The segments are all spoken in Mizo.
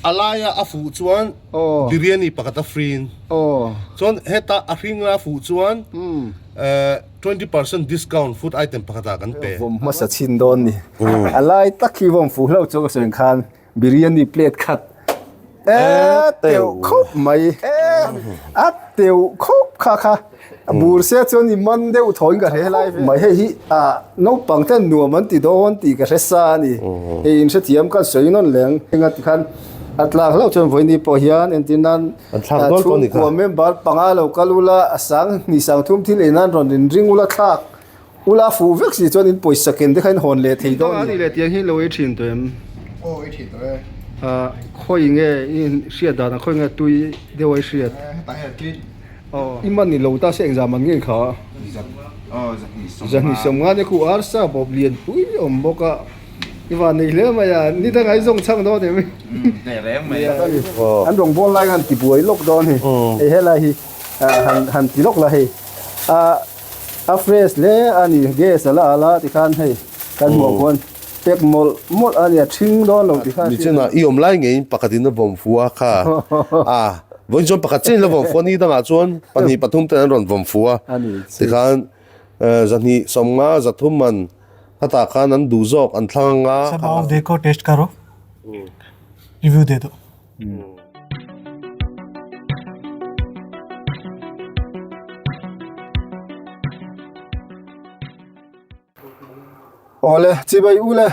A laia a fuh chuan biryani pakhat a free in. Chuan heta a hring la fuh chuan 20% discount food item pakhat ah kan pe. Vawm hmasa chhin dawn ni. A lai tak hi vawm fuh hlauh chu ka sawi khan biryani plate khat e teuh khawp mai a teuh khawp kha kha a bur se chuan i man deuh thaw in ka hre helai mai hei hi ah naupang ten nuam an ti dawn tih ka hre sa a ni hei in hrethiam khan sawi nawn leng enga ti khan a tlak hlauh chuan vawiini pawh hian entir nan chhungkua member panga lo kal ula a sang hnih sang thum thil ei nan rawn in ring ula thlak ula fuh vek si chuan in pawisa ken te kha in hawn leh thei dawn a ni. Leh tiang hi lo ei thin tawh em? Aw ei thin tawh e. Ah khawi nge i hriat dan ah khawi nge tui deuh a i hriat? Hetah hian tui I man ni lo ta se engzah man nge kha? Zahnih sawmnga nia khu arsa bawp lian pui awm bawk a, i van nei hle mai a, ni dang ai zawng chhang dawn em? An rawn bawl lai khan ti buai lawk dawn hi, hei helai hi han ti lawk la hei, a fresh hle a ni, gas a la al a tikhan hei kan hmuh khuan pack mawlh mawlh a nia, ṭhing dawn lo tikhan. Nichinah i awm lai ngeiin pakhatin a vawm fu a kha a. Vawiin chuan pakhat chiah in la vawm fu a, ni dangah chuan pahnih pathum ten an rawn vawm fu a. Tikhan zahnih sawmnga zathum man khatah khan an duh zawk an thlang anga. Sab aao dekho test karo review de do. Awle chibai ule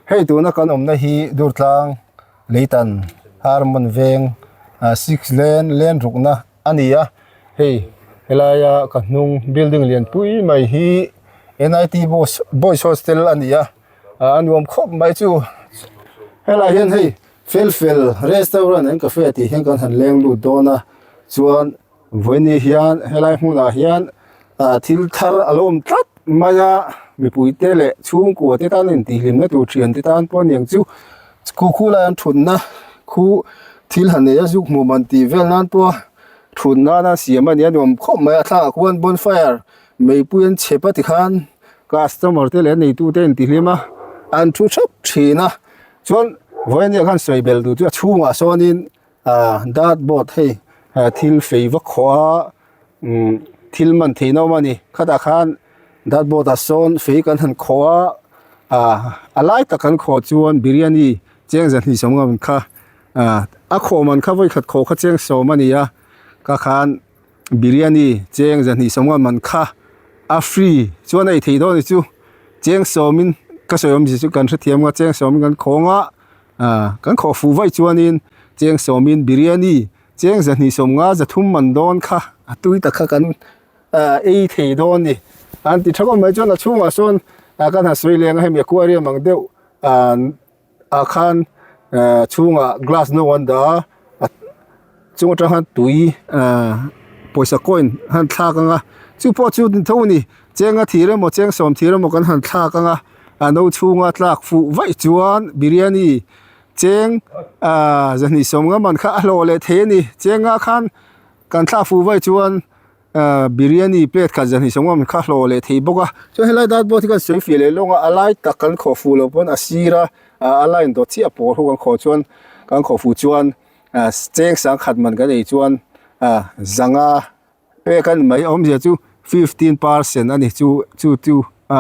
hei tuna kan awmna hi Durtlang Leitan Harmon veng ah six lane lane rukna a ni a hei helaia ka hnung building lian pui mai hi N_I_T boys hostel a ni a ah a nuam khawp mai chu helai hian hei fel fel restaurant and cafe tih hian kan han leng lut dawn a chuan. Vawiini hian helai hmunah hian ah thil thar a lo awm tlat mai a mipuite leh chhungkua te tan intihhlimna tur thiante tan pawh aniang chu khu khu lai an thutna khu thil han nei a zuk hmuh man tih vel nan pawh thut nana siam a ni a nuam khawp mai a thlangah khuan bonfire meipui an chhep a tikhan customer te leh a neitu te intihlim a an thu thap thin a chuan vawiini ah khan sawi bel duh chu a chhungah sawnin. Ah dart board hei ah thil fei vak khawh a umm thil man theihna awm a ni khatah khan dart board ah sawn fei kan han khawh a ah a lai tak kan khawh chuan biryani cheng zahnih sawm ngam kha ah a khawh man kha vawikhat khawh kha cheng sawm a ni a ka khan biryani cheng zahnih sawm ngam man kha a free chuan a ei theih dawn a ni chu cheng sawmin ka sawi awmzia chu kan hrethiam ang a cheng sawmin kan khawng a. Ah kan khawh fuh vaih chuanin cheng sawmin biryani cheng zahnih sawmnga zathum man dawn kha a tui tak kha kan ah ei thei dawn ni an ti tha khawp mai chuan a chhungah sawn ah kan han sawi leng a hemi aquarium ang deuh ah ah khan ah chhungah glass no an dah a chung atang khan tui ah pawisa coin a han thlak ang a chu pawh chu tho a ni cheng a thir emaw cheng sawm thir emaw kan han thlak ang a. a no chhunga tlak fuh vaih chuan biryani cheng ah zahnih sawmnga man kha a hlawh leh thei a ni chenga khan kan thlak fuh vaih chuan ah biryani plate khat zahnih sawmnga man kha a hlawh leh thei bawk a chuan helai dartboard hi kan sawi fiah leh lawng a a lai tak kan khawh fuh loh pawn a sir a ah a line dawt chiah pawl ho kan khawh chuan kan khawh fuh chuan ah cheng sangkhat man kan ei chuan ah zanga. Pek a ni mai awmzia chu 15% a ni chu chu chu a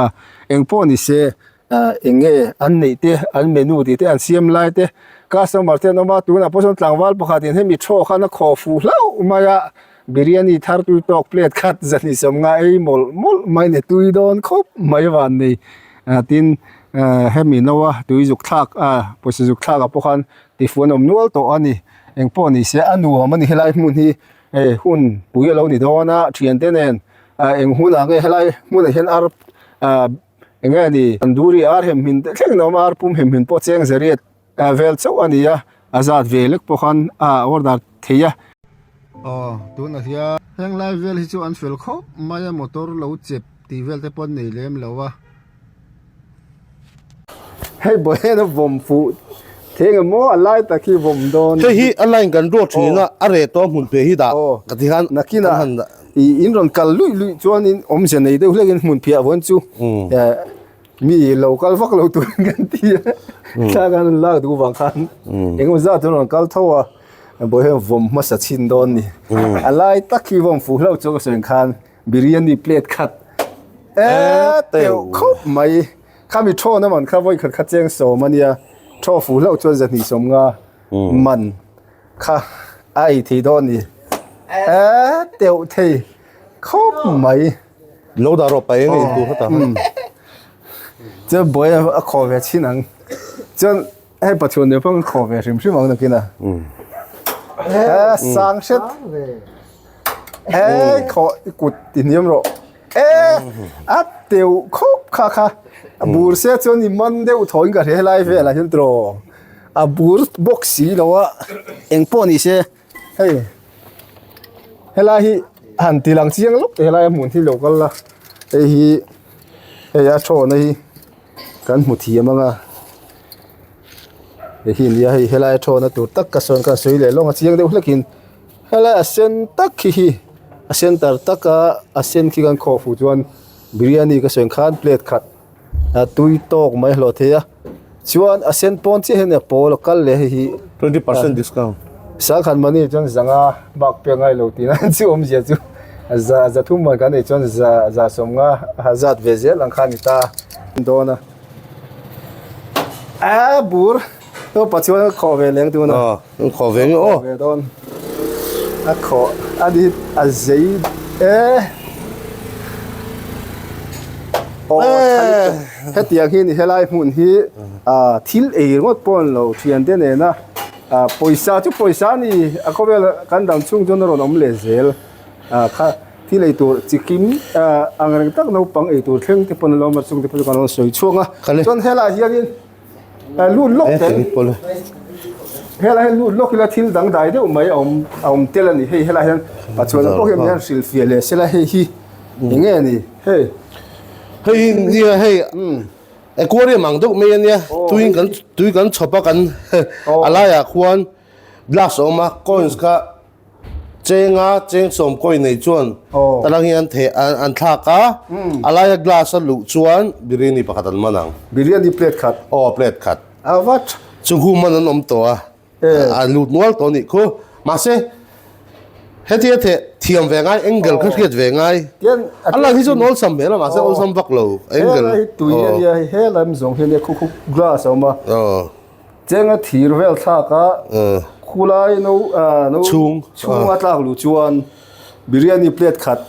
eng pawh ni se ah eng nge an neih te an menu tih te an siam lai te customer te an awm a tunah pawh sawn tlangval pakhat in hemi thaw khan a khaw fuh hlauh mai a biryani thar tui tawk plate khat zahnih sawmnga ei mawlh mawlh mai a ni tui dawn khawp mai van nei ah tin ah hemi naua tui zuk thlak ah pawisa zuk thlak ah pawh khan tifuh an awm nual tawh a ni eng pawh ni se a nuam a ni helai hmun hi. Hei hun pui a lo ni dawn a thiante nen ah eng hunah nge helai hmunah hian ar ah eng nge ni tandoori ar hem hmin te thleng a awm a ar pum hem hmin pawh cheng zariat ah vel chauh a ni a a zat ve lek pawh khan ah order thei a. Aw tunah hian heng lai vel hi chu an fel khawp mai a motor lo chep tih vel te pawh an nei lem lo a. Hei Bohen a vawm fuh theng em maw a lai tak hi vawm dawn. Hei hi a line kan ruat thin a a reh tawh hmun pheh hi dah ka ti khan Nakinah i in rawn kal luih luih chuanin awmzia nei deuh hlekin hmun phiah vawn chu. Mi lo kal vak lo turin kan ti a, thla kan rawn lak duh vang khan engemaw zat chu an rawn kal tho a, bawi hian vawm hmasa chhin dawn ni. A lai tak hi vawm fuh hlauh chu ka sawi ang khan biryani plate khat e teuh khawp mai. Khami thawn a man kha vawi khat kha cheng sawm a nia, thaw fuh hlauh chuan zahnih sawm nga man kha a ei thei dawn ni. E teuh thei khawp mai. Lo dah rawh paih eng tur kha ta. Chuan buai a khaw ve chin ang. Chuan hei pathuan nen pawh kan khaw ve hrim hrim ang nakin a. E sang hret. E khaw i kut ti hniam rawh. E a teuh khawp kha kha. A bur se chuan i man deuh thaw in ka hre helai velah hian tiraw. A bur bawk si lo a eng pawh ni se. Hei helai hi han ti lang chiang lawk helai a hmun hi lo kal la hei hi hei a thawhna hi kan hmu thiam ang a hei hi nia hei helai a thawhna tur tak ka sawn ka sawi leh lawng a chiang deuh hlekin helai a sen tak khi hi a center taka a sen khi kan khawh fuh chuan biryani ka sawi ang khan plate khat. A tui tawk mai hlawh thei a chuan a sen pawn chiah hian a pawl a kal leh hei hi 20% discount sangkhat money chuan zanga bak pek ngai lo tih nan chu awmzia chu za za thum man kan nei chuan za za sawmnga a zat ve zel ang kha a ni ta dawn a a bur aw pathian a khawh ve leng tuna An khawh ve nge aw. Ve dawn. A khawh a ni a zei e. Aw hetiang hi ni helai hmun hi a thil ei ringawt pawh an lo thian te nena a pawisa chu pawisa a ni a khawvel kan dam chhung chuan a rawn awm leh zel a kha thil ei tur chi kim ang reng tak naupang ei tur thleng te pawn a lo awm a chung te pawh chu kan rawn sawi chhuak a chuan helaiah hianin lut lawk tel helai hian lut lawk ila thil dangdai deuh mai a awm a awm tel a ni hei helai hian pathian pawh hian min hrilhfiah leh sela hei hi eng nge ni hei hei nia hei aquarium ang deuh mai ania tui kan tui kan chhawp a kan a laiah khuan glass a awm a coins kha Chenga cheng sawm kawi nei chuan talang hi an theh an thlak a, a laia glass a luh chuan biryani pakhat an man ang. Biryani plate khat? Aw plate khat. A va tha. Chung hu man an awm tawh a, a lut nual tawh a nih khu. Mahse hetia theh thiam ve ngai angle kha hriat ve ngai. A lang hi chuan awlsam hmel a mahse awlsam vak lo angle. Helai hi tui a nia hei helai zawng hian nia khu khu glass a awm a. Chenga thir vel thlak a khulai no no chhung a tlak luh chuan biryani plate khat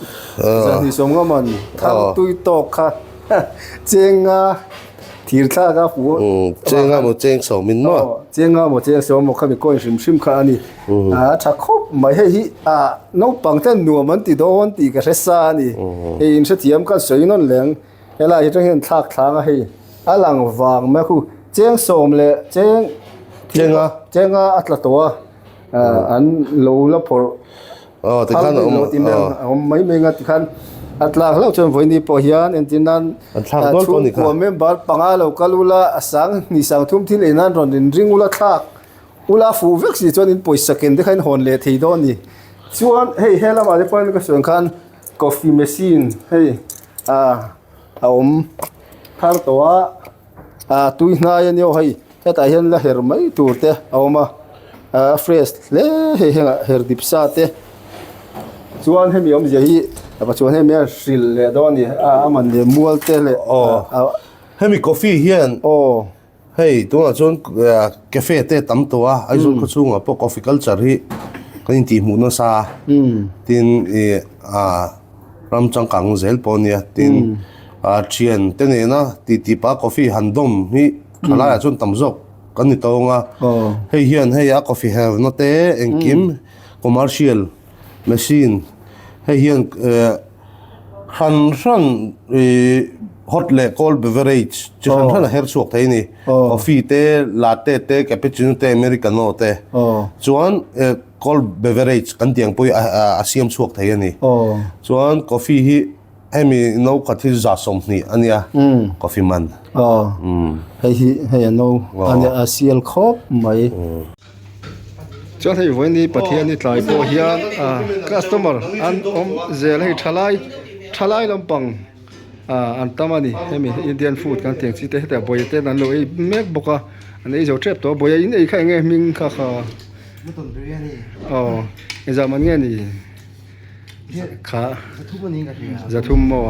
zahnih sawmnga man thang tui tawk kha chenga thir thlak a fuh chenga maw cheng sawm in maw chenga maw cheng sawm maw khami coin hrim hrim kha a ni a tha khawp mai hei hi a naupang ten nuam an ti dawn tih ka hre sa a ni hei inhrethiam kan sawi nawn leng. Helai hi tang hian thlak thlang a hei a lang vang mai a khu cheng sawm leh cheng chenga chenga a tla tawh a ah an lo la phawrh aw tikhan a awm ti mai a awm mai mai anga tikhan a tlak hlauh chuan vawiini pawh hian entir nan an thlak dawn pawh a ni kha chhungkua member panga lo kal ula a sang hnih sang thum thil ei nan rawn inring ula thlak ula fuh vek si chuan in pawisa ken te kha in hawn leh thei dawn a ni chuan hei he lamah te pawh ka sawi ang khan coffee machine hei. Ah a awm thar tawh a ah tui hnai a nia hei hetah hian la her mai tur te a awm a ah a fresh hle hei hengah her dip sa te chuan hemi awmzia hi a chuan hemi a hrilh leh dawn a ni a a man leh mual te leh aw hemi coffee hian aw. Hei tunah chuan cafe te tam tawh a, Aizawl khaw chhungah pawh coffee culture hi kan intih hmuh nasa a, tin ih ah ram changkang zel pawh a nia, tin ah thian te nena titi pah coffee han dawm hi thalaiah chuan tam zawk kan ni tawng a, hei hian hei a coffee herna te engkim commercial machine hei hian eh. Hran hran ih hot leh cold beverage chi hran hran a her chhuak thei a ni. Coffee te, latte te, cappuccino te, americano te. Chuan eh cold beverage kan tih ang pawh hi a siam chhuak thei a ni. Chuan coffee hi hemi no khat hi za 20 a nia coffee man. Hei hi hei a no a nia a sial khawp mai. Chuan hei vawiin Pathian i tlai pawh hian ah customer an awm zel hei thalai thalai lampang. ah an tam a ni hemi Indian food kan tih ang chi te hetah bawihte ten an lo ei mek bawk a an ei zo tep tawh a bawihte in ei kha eng nge hming kha kha aw engzah man nge ni kha zathum maw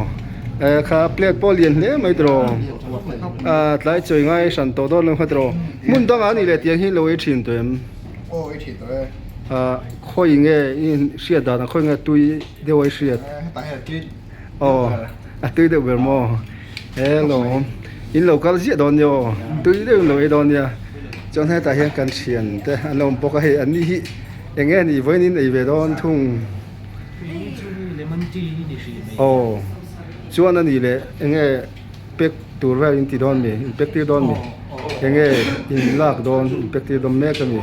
eh kha plate pawh lian hle mai tiraw ah tlai chawi ngai hran tawh dawn lo kha tiraw hmun dangah a nih leh tiang hi lo ei thin tawh em ah khawi nge i hriat dan ah khawi nge tui deuh a i hriat. Aw a tui deuh ber maw hello in lo kal ziah dawn nia aw tui deuh in lo ei dawn nia chuan hetah hian kan thian te an lo awm bawk a hei an ni hi eng nge ni vawiin in ei ve dawn thung aw chuan a nih leh eng nge pack tur vel in ti dawn mi in pack tir dawn mi eng nge in lak dawn in pack tir dawn mek a ni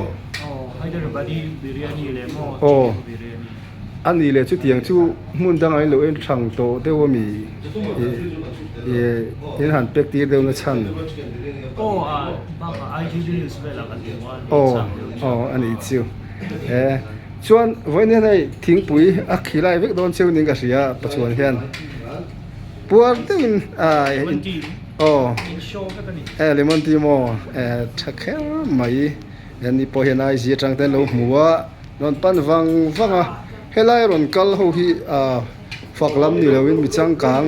aw. A nih leh chutiang chu hmun dangah in lo en thang tawh deuh a mi ih in han pek tir deuh na chhan aw aw a nih chu e chuan vawiin hian hei thingpui a khi lai vek dawn cheu niin ka hria pachuan hian puar deuhin ah aw e lemon tea maw e tha kher mai he ni pawh hian IG atang te an lo hmu a. Rawn pan vang vang a, helai rawn kal ho hi ah fak lam ni loin mi changkang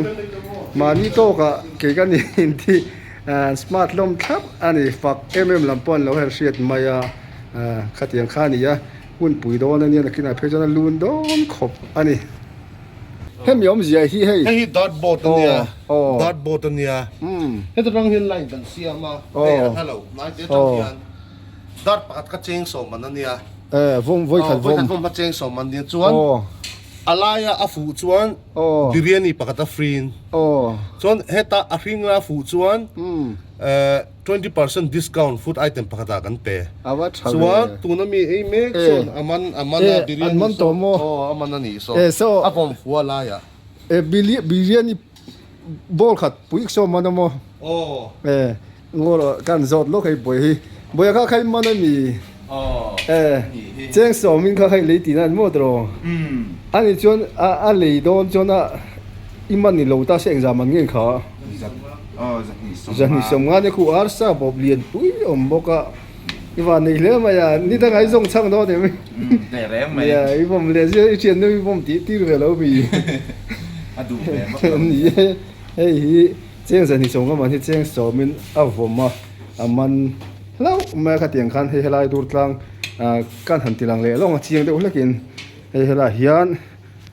mahni tawkah kei ka ni inti ah smart hlawm thlap a ni fak em em lam pawh an lo her hriat mai a ah khatiang kha a ni a hunpui dawn a nia nakinah phei chuan a lun dawn khawp a ni. Hemi awmzia hi hei. Hei hi dart board a nia dart board a nia heta tang hian line kan siam a hei a hla lo hnai te atang hian. Dart pakhat kha cheng sawm man a nia. Eh, vawm vawi khat vawm. Vawi khat vawm kha cheng sawm man nia chuan a laia a fuh chuan biryani pakhat a free in. Chuan heta a hring la fuh chuan 20% discount food item pakhat ah kan pe. Ava tha ve. Chuan tuna mi ei mek chuan a man a man a biryani saw aw a man a nih saw a vawm fuh a laiah. Eh biryani bowl khat pui sawm man a maw. Eh. Ngaw kan zawt lawk hei buai hi buai kha khai man ami e cheng sawmin kha khai lei tihna an maw tawh ani chuan a lei dawn chuan a i man ni lo ta se engzah man nge kha zahnih sawm nga nia khu arsa bawp lian pui awm bawk a i van nei hle mai a ni dangah i zawng chhang dawn em nia i vawm leh zia i thian deuh i vawm tih tir ve lo mi ni e hei hi. Cheng zahnih sawm ka man hi cheng sawmin a vawm a, a man hlauh mai a khatiang khan hei helai dur tlang ah kan han ti lang leh lawng a chiang deuh hlekin hei helaiah hian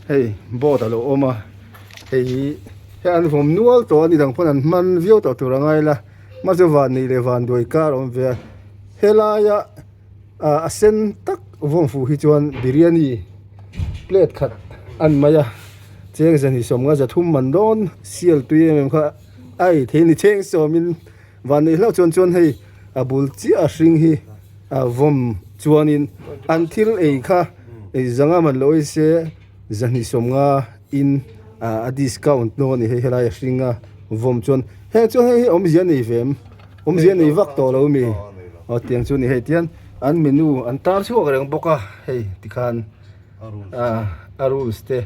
hei boat a lo awm a hei hi hei an vawm nual tawh a ni dang pawn an hman viau tawh tur a ngai la mahse van neih leh van duai kar a awm ve a helaia ah a sen tak vawm fuh hi chuan biryani plate khat a ni mai a. Cheng zahnih sawmnga zathum man dawn sial tui em em kha a ei thei a ni. Cheng sawmin van neih hlauh chuan chuan hei a bul chiah a hring hi a vawm chuanin an thil ei kha ei zanga man lo ei se zahnih sawmnga in a discount dawn a ni hei helai a hring a vawm chuan heng chuan hei hi awmzia nei ve em awmzia nei vak tawh lo mi aw tiang chu a ni hei tian an menu an tar chhuak reng bawk a hei tikhan. a rules te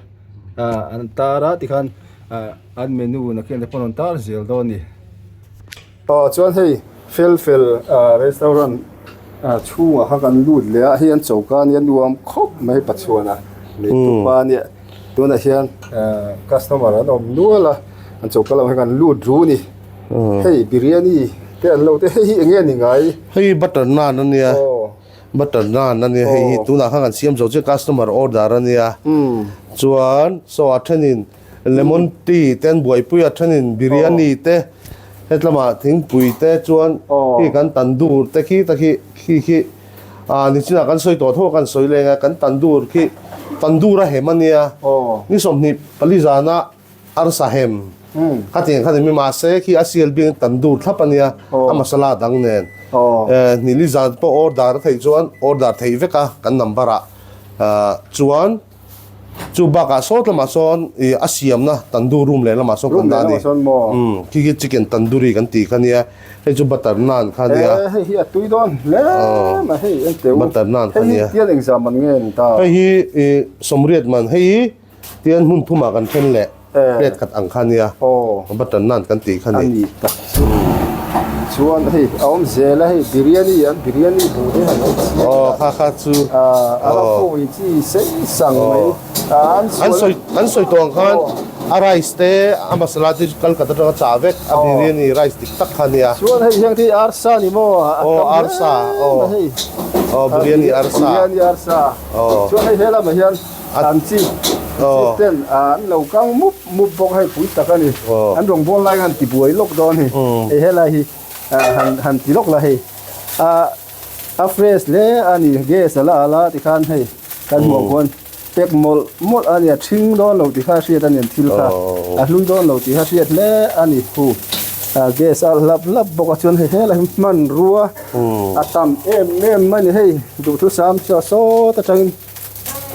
an tar a tikhan an menu nakin te pawn an tar zel dawn a ni. Aw chuan hei fel fel restaurant chhungah kha kan lut leh a hei an choka ania nuam khawp mai Pachuana nei tupa ania tunah hian customer an awm nual a an choka lamah hian kan lut ru a ni hei biryani te an lo te hei hi eng nge ni ngai. Hei butter naan ania. Butter naan a nia hei hi tunah khan kan siam zo chiah customer order a nia chuan saw a thenin lemon tea te an buaipui a thenin biryani te hetlamah thingpui te chuan khi kan tandoor te khi ta khi khi khi ah nichinah kan sawi tawh tho a kan sawi leng a kan tandoor khi tandoor a hem a nia ni 24 zana Arsa hem khatiang kha ni mi mahse khi a sial bik tandoor thlap a nia a masala dang nen nili zan pawh order a theih chuan order theih vek a kan number ah chuan chu bakah sawt lamah sawn ih a siamna tandoor room leh lamah sawn kan dah a ni khi khi chicken tandoori kan tih kha nia hei chu butter naan kha nia hei hi a tui dawn hle mai hei engteu butter naan kha nia hei hi tial engzah man nge ni ta hei hi ih sawmriat man hei hi. Tian hmun thumah kan then leh. Plate khat ang kha nia. Butter naan kan tih kha ni. A ni tak chu. Chuan hei a awm zel a hei biryani an biryani buh te han awm chiang a. Aw kha kha chu. A la pawh in chi sei sang mai. An sawi an sawi tawh ang khan a rice te a masala te chu Kolkata atanga chah vek a biryani rice dik tak kha nia. Chuan hei hiang te hi arsa ni maw? Aw arsa aw. Aw biryani arsa. Biryani arsa. Chuan hei helamah hian An chip chip ten an lo kang mup mup bawk hei pui tak a ni. An rawngbâwl lai khan ti buai lawk dawn hi. Hei helai hi han han ti lawk la hei. A fresh hle a ni gas a la a la tikhan hei kan hmuh ang khuan pack mawlh mawlh a ni a ṭhing dawn lo tih kha a hriat a ni an thil kha a hlui dawn lo tih kha a hriat hle a ni. Hu gas a hlap hlap bawk a chuan hei helai hi hmanrua a tam em em mai a ni hei duhthusam saw sawt atangin.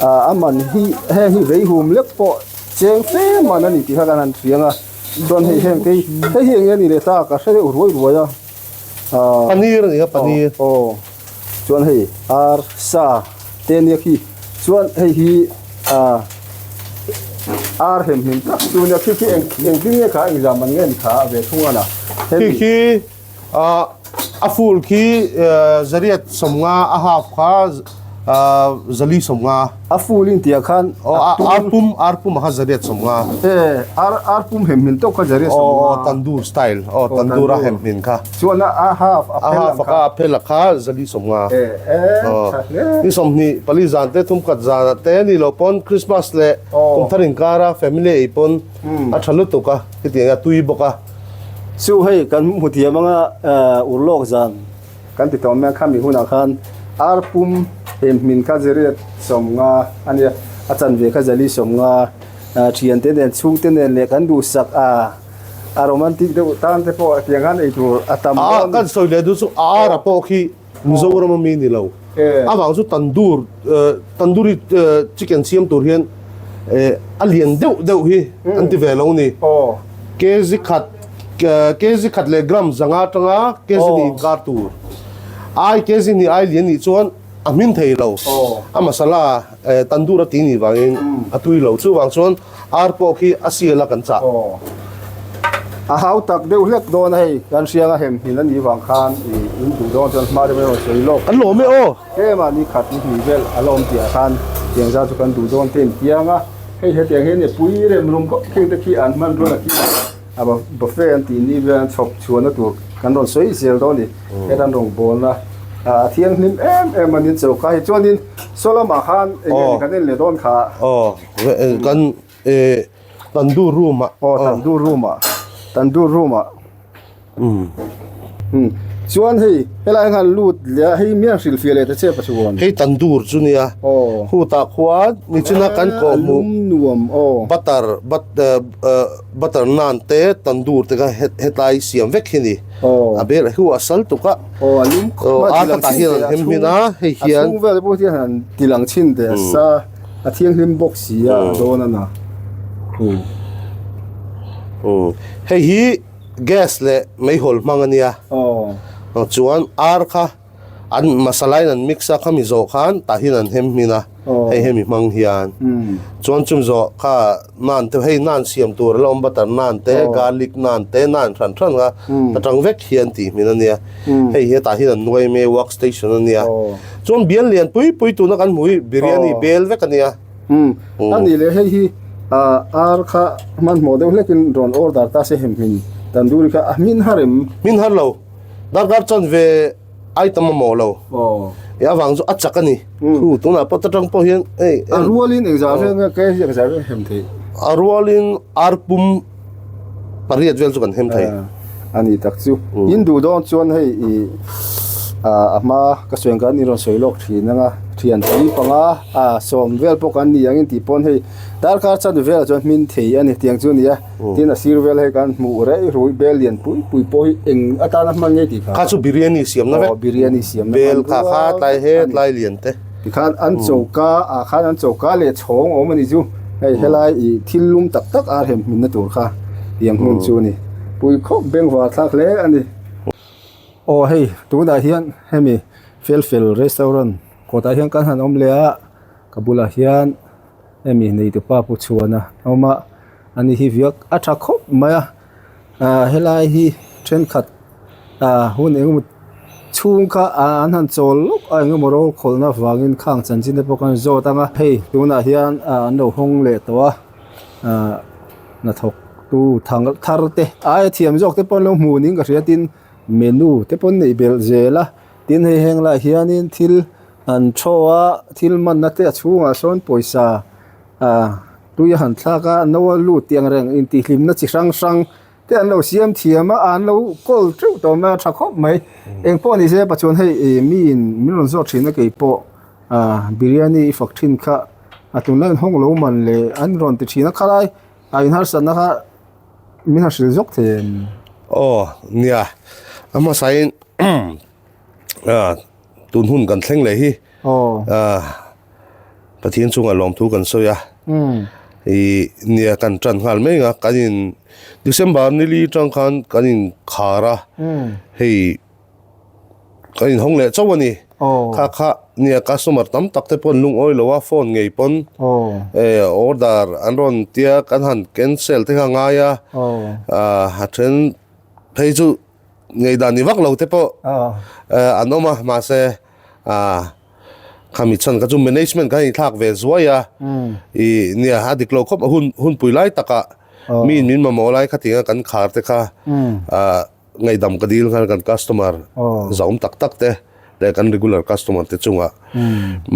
A man hi heng hi vei hum lek pawh cheng fe man a ni tih kha kan han hriang a chuan hei heng te hi hei hi eng nge ni leh ta ka hre deuh ruai ruai a ahh paneer a ni kha paneer aw chuan hei ar sa te ania khi chuan hei hi ah ar hem hlim tak chu ania khi khi eng engtin nge kha engzah man nge ni kha a ve thung a na khi khi. A full khi zariat sawmnga a half kha zali sawmnga. A full in tih ah khan ar pum ar pum ah kha zariat sawmnga. E ar ar pum hem hmin tawk kha zariat sawmnga. Aw tandoor style aw tandoor a hem hmin kha. Chuan a half a phel ang kha. A half a phel a kha zali sawmnga. E e tha hle. Ni 24 zan te thumkhat zan ah te ni lo pawn Christmas leh kumthar inkar a family ei pawn a tha lutuk a hetiang a tui bawk a. Chu hei kan hmu thiam anga urlawk zan kan ti tawh mai a, khami hunah khan ar pum hem hmin kha zariat 50 a nia, a chanve kha zali 50 thiante nen chhungte nen leh kan duhsak a, a romantic deuh tan te pawh tiang khan ei tur a tam dawn a ni. Kan sawi leh duh chu a ara pawh khi Mizoram a mi ni lo. Avang chu tandoor tandoori chicken siam tur hian a lian deuh deuh hi an ti ve lo ni. Kg khat kg khat leh gram zanga atanga kg ni inkar tur. Ai kg ni ai lian nih chuan a hmin thei lo. A masala tandoor a ti nih vangin a tui lo. Chuvang chuan Ar pawh khi a sial a kan chah. Aw. A hau tak deuh hlek dawn a hei, kan hriang a hem hmin a nih vang khan i in duh dawn chuan hma deuh erawh sawi lawk. Kan lawm e aw. Tlem ah ni khat ni hnih vel a la awm tih ah khan tiang zat chu kan duh dawn te in piang a, hei hetiang hian i pui rem rum khawp khing te khi an hman rual a khi a buffet an tih ni vel an chhawp chhuahna tur kan rawn sawi zel dawn a ni. Hetan rawngbawlna a thianghlim em em a ni choka hi chuanin saw lamah khan eng nge ni kan en leh dawn kha. Aw. Kan tandoor room ah. Aw tandoor room ah tandoor room ah um chuan hei helai hian lut leh a hei mian hrilh fiah leh ta che pachuan. Hei tandoor chu nia aw khutah khuan nichina kan kawh hmuh lum nuam aw butter butter naan te tandoor te kha hetlai siam vek hi ni aw a bel hu a sal tuk a aw a lum aw a khatah hian an hem hmin a hei hian a chhung vel pawh hian an tilang chhin teh a sa. A thianghlim bawk si a, a dawn a na. Hei hi gas leh meihawl hmang a nia. Chuan ar kha an masala in an mix a, khami zawh khan tah hian an hem hmin a, hei hemi hmang hian. Chuan chumi zawh kha naan te hei naan siam tur a la awm butter naan te garlic naan te naan hran hran kha ta tang vek hian tih hmin a nia. Hei hi tah hian an nuai mai work station a nia. Chuan bial lian pui pui tuna kan hmu hi biryani bel vek a nia. Umm a nih leh hei hi ar kha hmanhmawh deuh hlekin rawn order ta se hem hmin tandoori kha a hmin har em? Hmin har lo. Darkar chanve item a mawh lo. E avang chu a chak a ni. Thu tunah pawh atang pawh hian hei. A rualin engzah vel nge kei hi engzah vel hem theih? A rualin ar pum pariat vel chu kan hem thei. A ni tak chu. In duh dawn chuan hei i a hma ka sawi ang khan i rawn sawi lawk thin anga thian pali panga a sawm vel pawh kan ni angin tih pawn hei darkar chanve velah chuan hmin thei a ni tiang chu a ni a. Tin a sir vel hei kan hmuh rei rui bel lian pui pui pawh hi eng atana hman ngei tih kha. Kha chu biryani siamna vek. Aw biryani siamna bel kha kha tlai he tlai lian te. Tikhan an choka ah khan an choka leh chhawng awm a ni chu hei helai ih thil lum tak tak ar hem hminna tur kha tiang hmun chu a ni. Pui khawp bengvar thlak hle a ni. Aw hei tunah hian hemi Felfel restaurant kawtah hian kan han awm leh a ka bulah hian hemi neitupa pu chhuana a awm a. Ani hi viak a tha khawp mai a ah helai hi thenkhat ah hun engemaw chhung kha an han chawl lawk a engemaw ro khawlhna vangin khang chanchin te pawh khan zawt ang a hei tunah hian ah an lo hawng leh tawh a ah hnathawk tu thang thar te aia thiam zawk te pawh an lo hmu niin ka hria tin menu te pawh an neih belh zel a tin hei heng laiah hianin thil an thaw a thil manna te a chhungah sawn pawisa ah tui a han thlak a no a lut tih ang reng intihhlimna chi hrang hrang te an lo siam thiam a an lo kawl teuh tawh mai a tha khawp mai engpawh ni se pachuan hei ih miin min rawn zawt thin a keipawh ah biryani i fak thin kha a tunlai in hawng lo man leh an rawn ti thin a khalai a in harsatna kha min han hrilh zawk thei em? Aw nia a hmasain ah tun hun kan thleng leh hi ah Pathian chungah lawmthu kan sawi a ih nia kan tan nghal mai ang a kan in December nili tang khan kan in khar a hei kan in hawng leh chauh a ni kha kha nia customer tam tak te pawh an lungawi lo a phone ngei pawn eh order an rawn tia kan han cancel te kha a ngai a ah a then phei chu ngei dan ni vak lo te pawh an awm a mahse ah. Khami chhan kha chu management kha inthlak ve zuai a, ih nia a dik lo khawp a hun hunpui lai takah mi in min mamawh lai kha tinga kan khar te kha ah ngaihdam ka dil nghal kan customer zahawm tak tak te leh kan regular customer te chungah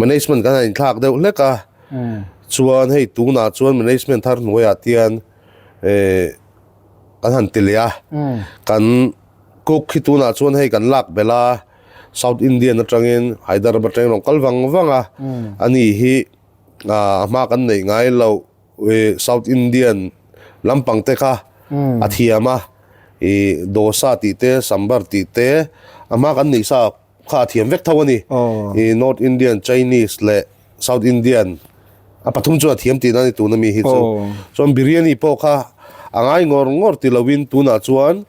management kha a inthlak deuh hlek a, chuan hei tunah chuan management thar hnuaiah tian eh kan han ti leh a, kan cook hi tunah chuan hei kan lak belh a. South Indian atangin Hyderabad atangin rawn kal vang vang a, ani hi a hma kan neih ngai loh South Indian lampang te kha a thiam a, ih dosa tih te sambar tih te a hma kan neih sa kha a thiam vek tho a ni, ih North Indian, Chinese leh South Indian a pathum chu a thiam tihna a ni tuna mi hi chu, chuan biryani pawh kha a ngai ngawr ngawr ti loin tunah chuan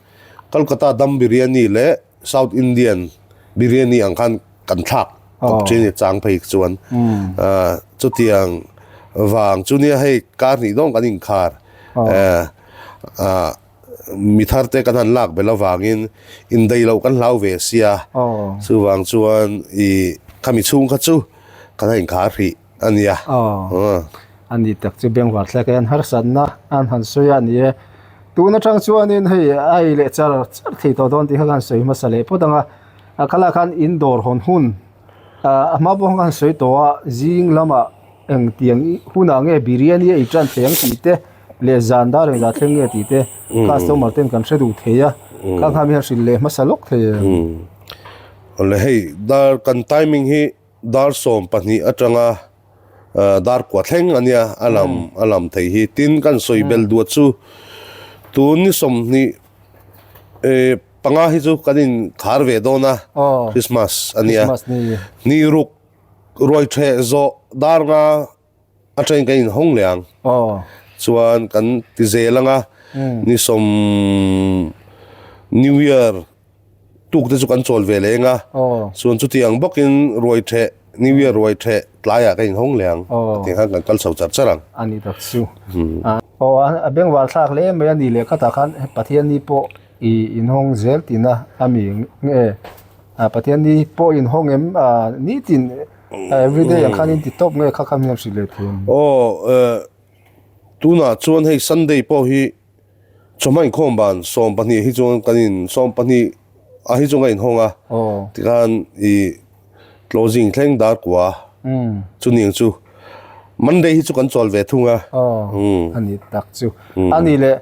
Kolkata dum biryani leh South Indian biryani ang khan kan thlak kawp thin a chang phei chuan chutiang vang chu nia hei kar hnih dawng kan inkhar mi thar te kan han lak belh avangin indaih loh kan hlau ve sia chuvang chuan ih khami chhung kha chu kan han inkhar hrih a nia. A ni tak chu Bengvar thlek hian harsatna an han sawi a ni e. Tun atang chuanin hei a ei leh char char thei tawh dawn tih kha ka han sawi hmasa leh phawt ang a. A khalah khan in dawr hawn hun a hma pawh khan sawi tawh a, zing lamah engtiang hunah nge biryani a ei tan thei ang tih te leh zan dar engzah thleng nge tih te customer ten kan hre duh thei a. Khang kha mi han hrilh leh hmasa lawk thei em? Awle hei dar kan timing hi Dar 12 atanga dar kua thleng a nia a lam a lam thei hi. Tin kan sawi bel duat chu tun ni 20 eh panga hi chu kan in khar ve dawn a Christmas a nia. Ni ruk ruai theh zawh dar nga atangin kan in hawng leh ang. Chuan kan ti zel anga ni sawm New Year tuk te chu kan chawl ve leng a, chuan chutiang bawkin ruai theh, New Year ruai theh tlaiah ka inhawng leh ang, tiang khan kan kal chho char char ang. A ni tak chu. Aw a bengvar thlak hle mai a ni leh khatah khan Pathianni pawh i inhawng zel tihna a mi nge Pathianni pawh inhawng em nitin everyday ang khan in ti tawp nge kha kha hmel hrilh leh thei em? Aw tunah chuan hei Sunday pawh hi Chawhma inkhawm ban 12 hi chuan kan in 12 ah hi chuan ka inhawng a tikhan ih closing thleng dar kua chu niang chu Monday hi chu kan chawl ve thung a. A ni tak chu a ni leh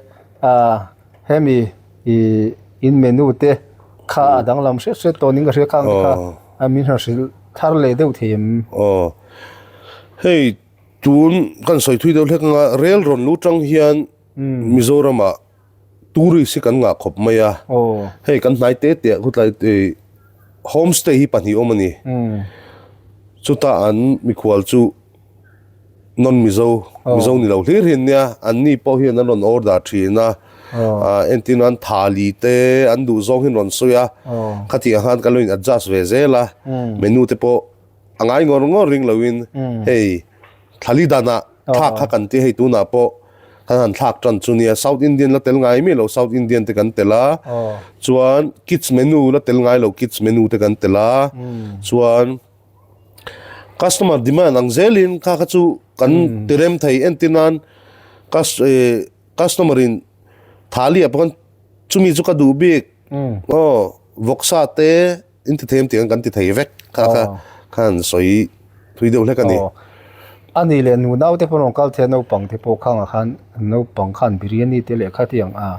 hemi ih in menu te kha a danglam hret hret tawh ning ka hria khang te kha min han hrilh thar leh deuh thei em? Aw hei tun kan sawi thui deuh hlek anga rel rawn lu tang hian Mizoramah tourist hi kan ngah khawp mai a, hei kan hnai te te ah khutlai homestay hi pahnih awm a ni. Chutah an mikhual chu non Mizo, Mizo ni lo hlir hi an nia, an ni pawh hian an rawn order thin a, entir nan thali te an duh zawng hi an rawn sawi a, khatiang khan kan lo in adjust ve zel a, menu te pawh a ngai ngawr ngawr ring loin hei thali danah thlak kha kan ti hei tunah pawh. Kan han thlak tan chu nia South Indian la tel ngai miah lo South Indian te kan tel a chuan kids menu la tel ngai lo kids menu te kan tel a chuan customer demand ang zelin kha kha chu kan ti rem thei entir nan customer in thali ah pawh khan chumi chu ka duh bik aw vawksa te. In ti them tiang kan ti thei vek kha kha khan sawi thui deuh hlek a ni. A ni leh nu naute pawh rawn kal thei a naupang te pawh khangah khan naupang khan biryani te leh khatiang a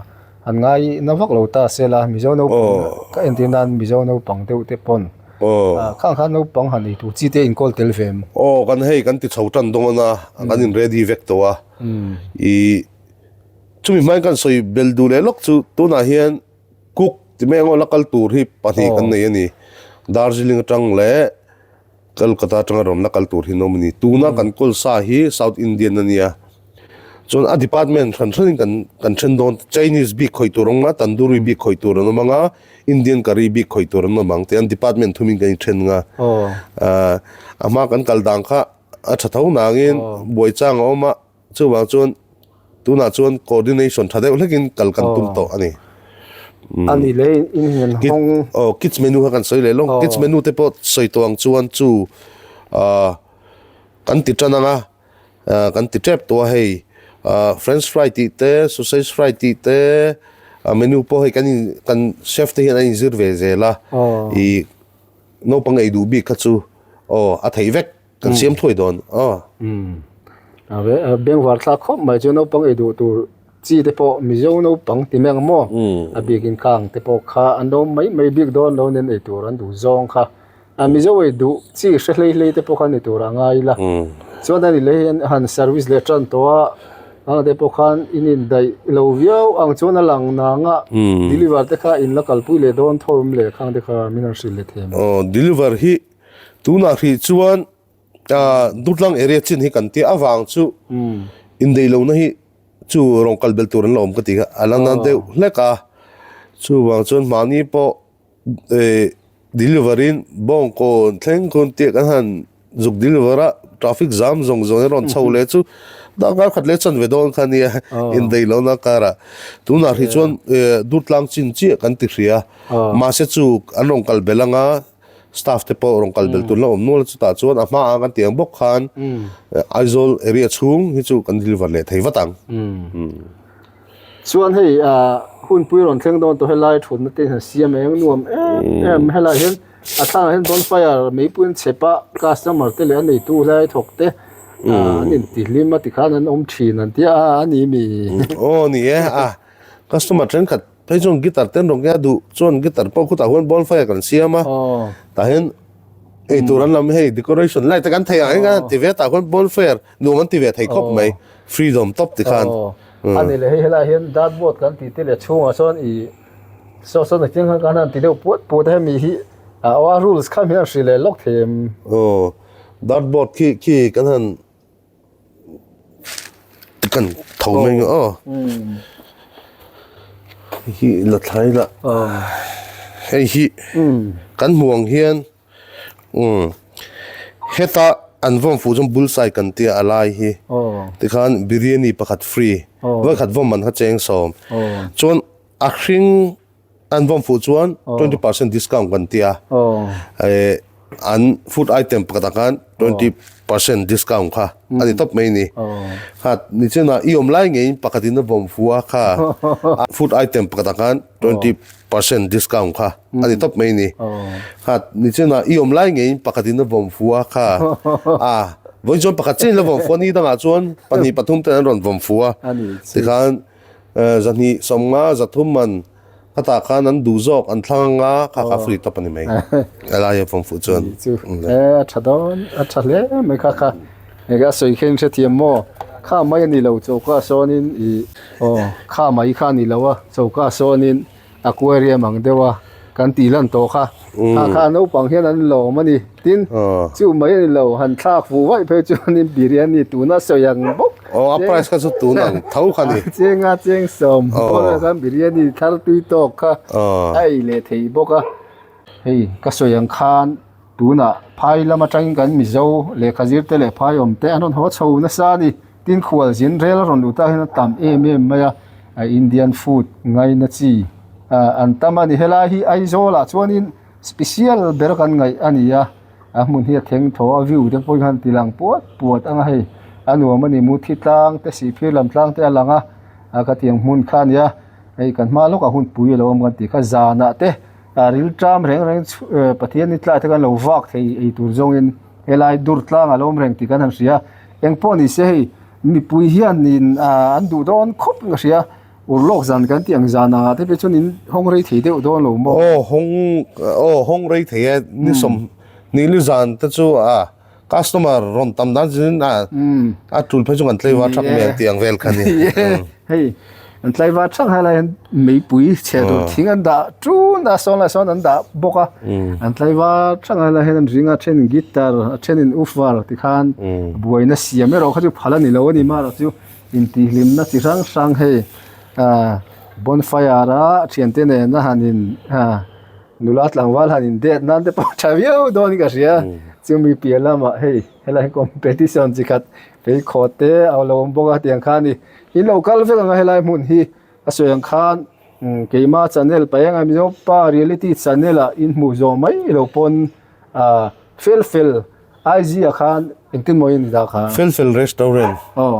an ngai na vak lo ta se la Mizo naupang ka entir nan Mizo naupang deuh te pawn khang khan naupang han ei tur chi te inkawl tel ve em? Aw kan hei kan ti chho tan dawn a kan in ready vek tawh a i chumi hmain kan sawi bel duh leh lawk chu tunah hian Cook ti mai ang aw la kal tur hi pahnih kan nei a ni. Darjeeling atang leh Kolkata atanga rawn la kal tur hi an awm a ni. Tuna kan kawl sa hi South Indian a nia. Chuan a department hran hranin kan kan then dawn. Chinese bik khawih tur an awm a, Tandoori bik khawih tur an awm ang a, Indian curry bik khawih tur an awm ang. Tihian department thumin kan inthen ang a. A hma kan kal dan kha a tha tho nangin buai chang a awm a. Chuvang chuan tunah chuan coordination tha deuh hlekin kal kan tum tawh a ni. A ni leh in hian hawng. Aw kids menu kha kan sawi leh lawng. Kids menu te pawh sawi tawh ang chuan chu ah kan ti tan ang a, kan ti tep tawh a hei french fry tih te sausage fry tih te a menu pawh hei kan in kan chef te hian an inzir ve zel a ih naupang ei duh bik kha chu aw a theih vek. Kan siam thuai dawn aw. Umm a bengvar thlak khawp mai chu naupang ei duh tur chi te pawh Mizo naupang ti mai ang maw a bikin khang te pawh kha an lo mai mai bik dawn lo nen ei tur an duh zawng kha a Mizo ei duh chi hre hlei hlei te pawh kha ni tur a ngai ila chuan ani leh hian han service leh tan tawh a ang te pawh khan in indaih lo viau ang chuan a lang nang a deliver te kha in la kalpui leh dawn tho awm leh khang te kha min rawn hrilh leh thei ang. Aw deliver hi Tunah hrih chuan Dutlang area chin hi kan tia avang chu indeihlohna hi chu rawn kal bel tur an la awm ka ti kha a la na deuh hlek a, chuvang chuan mahni pawh deliver in Bawngkawn thleng khawn tia kan han zuk deliver a traffic jam zawng zawng in rawn chho leh chu darkar khat leh chanve dawn kha nia indeihlohna karah tunah hrih chuan Dutlang chin chiah kan ti hria mahse chu an rawn kal bel anga. Staff te pawh rawn kal bel tur la awm nual a chutah chuan a hma ang kan tih ang bawk khan Aizawl area chhung hi chu kan deliver leh thei vat ang. Chuan hei hunpui rawn thleng dawn tawh helai thutna te hian siam eng nuam em em helai hian a thlangah hian bonfire meipui an chep a customer te leh a neitu helai thawk te an intihlim a tikhan an awm thin an tia a ni mi. Aw ni e a customer thenkhat Phei chuan guitar te an rawn keng a duh chuan guitar pawh khutah huan bonfire kan siam a tah hian ei tur an lam hei decoration light te kan thei ang eng a ti ve tah khuan bonfire nuam an ti ve thei khawp mai freedom tawp ti khan. A ni leh hei helaiah hian dartboard kan tih te leh chhungah sawn ih saw sawn a chiang khan kan han ti deuh puat puat a hemi hi a rules kha mi han hrilh leh lawk thei em? Aw dartboard khi khi kan han Kan tho mai ang aw. Hi la thlai la. Hei hi kan hmuh ang hian heta an vawm fuh chuan bullseye kan tia a lai hi tikhan biryani pakhat free vawikhat vawm man kha cheng sawm chuan a hring An vawm fuh chuan 20% discount kan ti a. An food item pakhatah khan 20% discount kha a ni tawp mai ni. Kha nichinah i awm lai ngeiin pakhatin a vawm fuh a kha food item pakhatah khan 20% discount kha a ni tawp mai ni. Kha nichinah i awm lai ngeiin pakhatin a vawm fuh a kha a vawiin chuan pakhat chiahin la vawm fuh a ni dangah chuan pahnih pathum ten an rawn vawm fuh a tikhan 200 50 300 man Khatah khan an duh zawk an thlang anga kha kha free tawp a ni mai. A laia vawm fuh chuan. Chu e a tha dawn a tha hle mai kha kha enge a sawi khin hrethiam maw kha mai a ni lo choka sawnin i aw kha mai kha a ni lo a choka sawnin aquarium ang deuh a kan tih lan tawh kha kha kha naupang hian an lawm a ni tin chu mai a ni lo han thlak fuh vaih phei chuanin biryani tuna sawi ang bawk. Aw a price kha chu tun ang tho kha ni. Cheng a cheng sawm pawh khan biryani thar tui tawk kha a ei leh thei bawk a. Hei ka sawi ang khan tunah phai lam atangin kan Mizo lehkha zir te leh phai awm te an rawn haw chho nasa a ni. Tin khualzin rel a rawn luh tak hian a tam em em mai a, a Indian food ngaina chi an tam a ni. Helai hi Aizawl ah chuanin special ber kan ngaih a ni a, a hmun hi a theng thaw a view te pawh hi khan ti lang puat puat ang a hei a nuam a ni muthi tlang te sihphir lam tlang te a lang a, a khatiang hmun kha a ni a, hei kan hma lawkah hun pui a lo awm kan tih kha zanah te a rilṭam reng reng Pathian ni tlai te khan lo vak thei ei tur zawngin helai dur tlang a lo awm reng tih kan han hria. Eng pawh ni se hei mipui hianin ah an duh dawn khawp ka hria urlawk zan kan tih ang zan ah te phei chuan in hawng rei thei deuh dawn lo maw? Aw hawng aw hawng rei thei e ni sawm ni li zan te chu a customer rawn tam dan zin a a tul phei chu kan tlaivar thak mai ang tih ang vel kha ni. Hei an tlaivar thak hai lai hian meipui chhe tur thing an dah tun a sawn lai sawn an dah bawk a an tlaivar thak hai lai hian an ring a thenin guitar a thenin woofer ti khan buaina siam erawh kha chu phal a ni lo a ni marawh chu intihhlimna chi hrang hrang hei ah bonfire a thiante nena han in ah nula tlangval han in det nan te pawh tha viau dawn in ka hria chumi piah lamah hei helai competition chi khat pheikhawk te a lo awm bawk a tiang kha a ni. In lo kal vek ang a helai hmun hi a sawi ang khan keima channel paih anga Mizo pa reality channel ah in hmuh zawh mai lo pawn ah fel fel IG ah khan engtin maw in dah kha Fel fel restaurant aw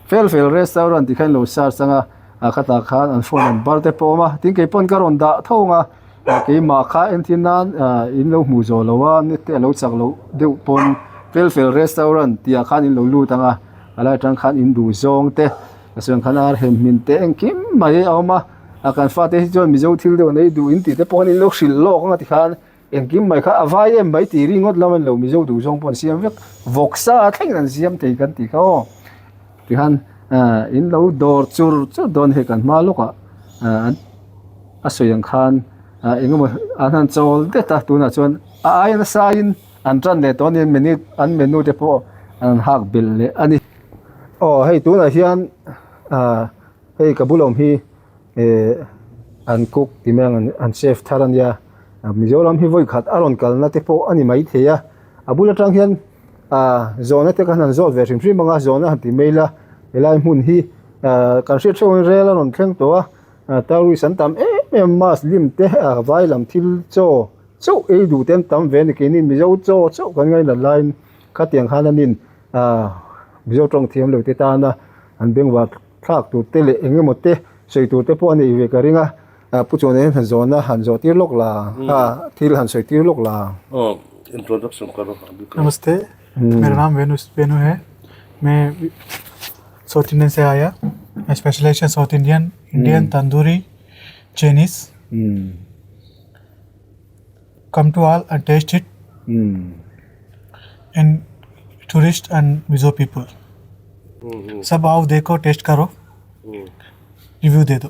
fel fel restaurant tih khan in lo search anga ah khatah khan an phone number te pawh a awm a tin kei pawn ka rawn dah tho ang a keimah kha entir nan ah in lo hmuh zawh lo a net te a lo chak loh deuh pawn fel fel restaurant tih ah khan in lo lut ang a. A lai atang khan in duh zawng te a sawi ang khan ar hem hmin te engkim mai a awm a a kan fate hi chuan mizo thil deuh an ei duh in tih te pawh khan in lo hrilh lawk ang a tikhan engkim mai kha a vai em mai tih ringawt lam a ni lo mizo duh zawng pawh an siam vek vawksa thlengin an siam thei kan tih kha aw tikhan ah in lo dawr chur chur dawn hei kan hma lawkah ah a sawi ang khan ah eng emaw an han chawl det a tunah chuan a aia nasa in. An tan leh tawh anian menu an menu te pawh an hak belh leh a ni. Aw hei tunah hian ah hei ka bul awm hi eh an cook ti mai ang an chef thar a nia Mizoram hi vawi khat a rawn kalna te pawh a ni maithei a a bul atang hian ah zawhna te khan han zawt ve hrim hrim ang a zawhna han ti mai ila helai hmun hi ah kan hriat hreuh in rel a rawn thleng tawh a tourist an tam em em muslim te ah vai lam thil chaw. Chauh ei duh te an tam ve a ni keini Mizo chaw chauh kan ngainat laiin khatiang khan an in ah Mizo tawng thiam lo te tana an bengvar thlak tur te leh eng emaw te sawi tur te pawh a neih ve ka ring a ah Pu Chuan hian han zawhna han zawh tir lawk la ah thil han sawi tir lawk la. Introduction karo Namaste mera naam Venu Venu hai main South Indian se aaya main specialisation South Indian Indian tandoori Chinese Come to all and taste it and tourist and Mizo people sab aao dekho taste karo review de do.